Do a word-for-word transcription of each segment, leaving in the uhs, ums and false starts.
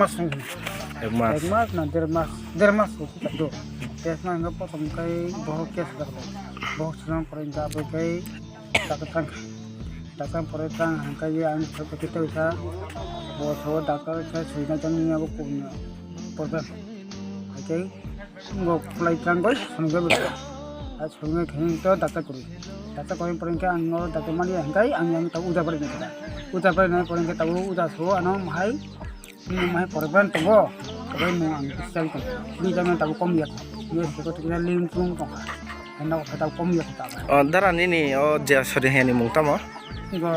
Ek mas. Ek mas na der mas, der mas ko kita do. Des mas hingke potom kai bohok kes dak. Bohok silang parai da bai kai dakar tang. Dakar parai tang hingke ye ang thok kita bisa. Bo so dakar ke suina jang ni abo ko ni. Problem. Oke. Ngo kulai tang goi songge bisa. A songge khen to dakar kuri. Dakar kuri parai ke ang ngo dakar mani hingke ang yang ta uda parai ni kita. Uda parai na parai ke ta uda so ano mahai. Nini mai pore ban tongo, pore nung ang sel tong. Ni jang tabo kom yak. Ni seko tikna lim tung tong. Eno khe tabo kom yak ta. O dara nini o je sori hani mung tamo? Igo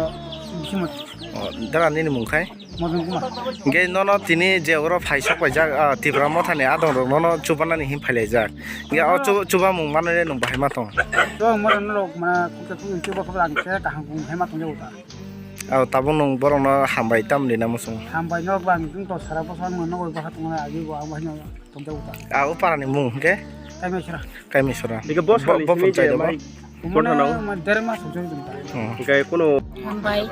bisimot. O dara nini mung khai? Modon Kumar. Ge nono tini je oro phaisok paijak, ah, Tipra Mothani adong rok nono chubanani hin phailaijak. Ge o chu-, chubamung manwi nung bahai ma tong? Chubamung manwi rok mana kukte kuk chuba kuk ang se kaham kung hai ma tong jago ta. Aw, tabuk nwng borokno hambai tamni na muchung? Hambai no bang, nwng to sara bwskango nogo bwkha tongna agi bo ang bahino tongjago ta. Ah, o parani mung hwnkhe? Kaimesra. Kaimesra. Dike bo, bo sani bo sini je phunchay mai bo? Umane ma der mas hujur jumta. Hmm. Hwnkhe kuno hambai,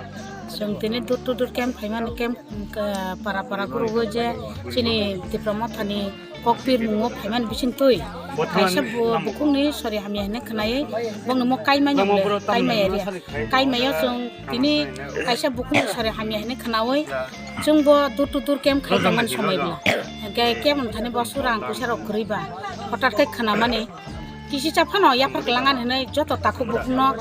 chwng tini dur to dur camp phaimani camp, ah, para para gurugo je chini Tipra Mothani kokpir mungo phaimani bising twi. Kaisa bu-, bukhukni sori hamya hinwi khwnaiwi bongni mo kaimani bole, kaimaya ria. Kaimayo chwng tini kaisa bukhukni sori hamya hinwi khwnawi chwngbo dur to dur camp khai tongmani somoi bwla. Hwnkhe kebo thani bo sura ang puisa rok kwrwi ba. Hothat khe khwnamani kisicha phano yaphar kwlangan hinwi joto takhuk bukhukno,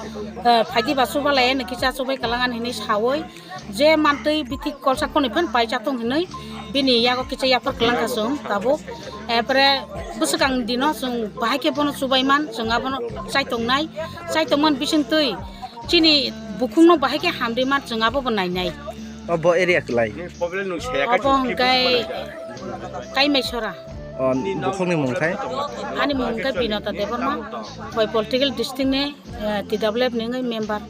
eh, phaidi ba chubalai hinwi kisa chubai kwlangan hinwi sawi. Je mantwi bithi kolsa khwnwi phan pai chatong hinwi bini yago kicha yaphar kwlangkha chwng tabuk. Epore bwswkang dino chwng bahai khe bono chubaiman, chwng abono chaitongnai. Chaitongman bisingtwi chini bukhukno bahai khe hamriman, chwng abobo nainai. O bo area kwlai? Obo hwnkhe Kaimaisora. O bukhukni mung khai? Ani mung hwnkhe Binota Debbarma, Khoi political district ni, eh, T W F ni wngwi member.